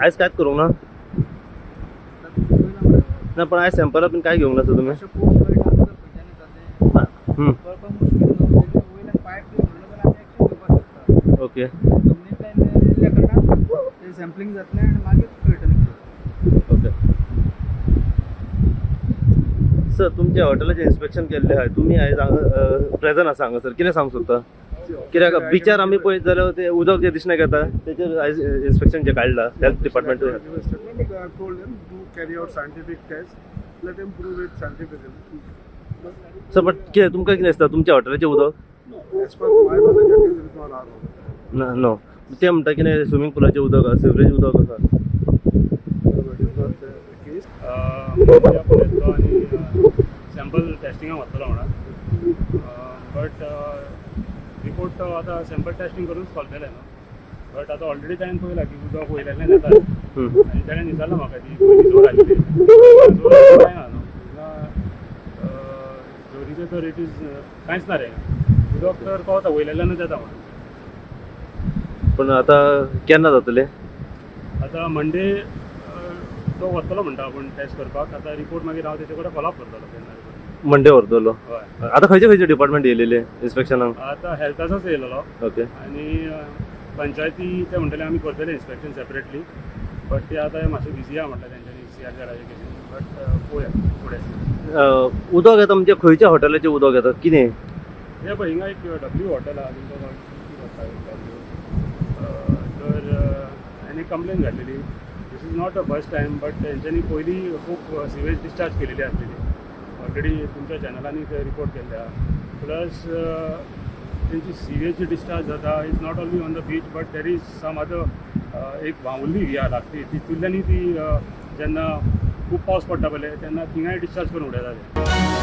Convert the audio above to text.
आयज कांयच करूंक ना. आता पयला मरे. ना, पण आयज सॅम्पल बीन काय घेवंक ना सर तुमी? अशें खूब कळटा आमकां खंयच्यान येता तें. कळपाक मुश्कील न्हू. तेजें वयल्यान पायप बी सोडलो जाल्यार आमी एक्शन घेवपाक शकता. जमनींतल्यान येयल्ल्या कारणान तें सॅम्पलींग जातलें आनी मागीर कळटलें कितें. ओके सर, तुमच्या हॉटेलाचें इन्स्पेक्शन केल्लें आहा तुमी आयज हांगा प्रेजंट आसा हांगासर, कितें सांगूंक सोदता? कित्याक बिचार आमी पळयत जाल्यार ते उदक जें दिसण्याक येता, तेचेर आयज इन्स्पेक्शन जें काडलां health department. Statement, I have told them to carry out scientific test. Let them prove it scientifically. Sir, but कितें तुमकां कितें दिसता, तुमच्या हॉटेलाचें उदक? No, as per my knowledge, it is not RO. ना, नो, ते म्हणटा कितें स्विमींग पुलाचें उदक आसा, सिवरेज उदक आसा. That is not the case. आपण येतलो आनी सॅम्पल टेस्टिंगाक वतलो म्हणून, बट रिपोर्ट आतां सॅम्पल टेस्टिंग करूनच कळटलें न्हू. बट आतां ऑलरेडी ताणें पळयलां की उदक वयल्यान येता आनी ताणें विचारलां म्हाका ती पयलीं जोर आशिल्ली. जोर कांय ना न्हू ना. जोरीचें तर it is कांयच ना रे. उदक तर कळता वयल्यानूच येता म्हणून. पण आतां केन्ना जातलें? आतां मंडे तो वतलो म्हणटा आपूण टेस्ट करपाक. आतां रिपोर्ट मागीर हांव तेचे कडेन फॉलोअप करतलो केन्ना report. Monday व्हरतलो? हय. आतां खंयचे खंयचे डिपार्टमेंट येयलेले इन्स्पेक्शनाक? आतां हेल्थाचोच येयलेलो आनी पंचायती ते म्हणटले आमी करतले इन्स्पेक्शन सेपरेटली, बट ते आतां मातशे बिजी आहा म्हणटा तेंच्यांनी सीआरझेडाचे केसीन. बट पळोवया फुडें. उदक येता म्हणजे खंयच्या हॉटेलाचें उदक येता, कितें? हे पळय, हिंगा एक डब्ल्यू हॉटेल आहा, तुमकां डब्ल्यू. तर हांवें एक कंप्लेन घातलेली. This is not a first time, but तेंच्यांनी पयलीं खूब सिवेज डिस्चार्ज केलेली आसलेली. ऑलरेडी तुमच्या चॅनलांनी ते रिपोर्ट केल्ले आहा. प्लस तेंची सिवेज डिस्चार्ज जाता is not only on the beach, but there is some other एक वावुरली ही आहा लागची, तितूंतल्यानूय ती जेन्ना खूब पावस पडटा पळय तेन्ना थिंगाय डिस्चार्ज करून उडयता ते.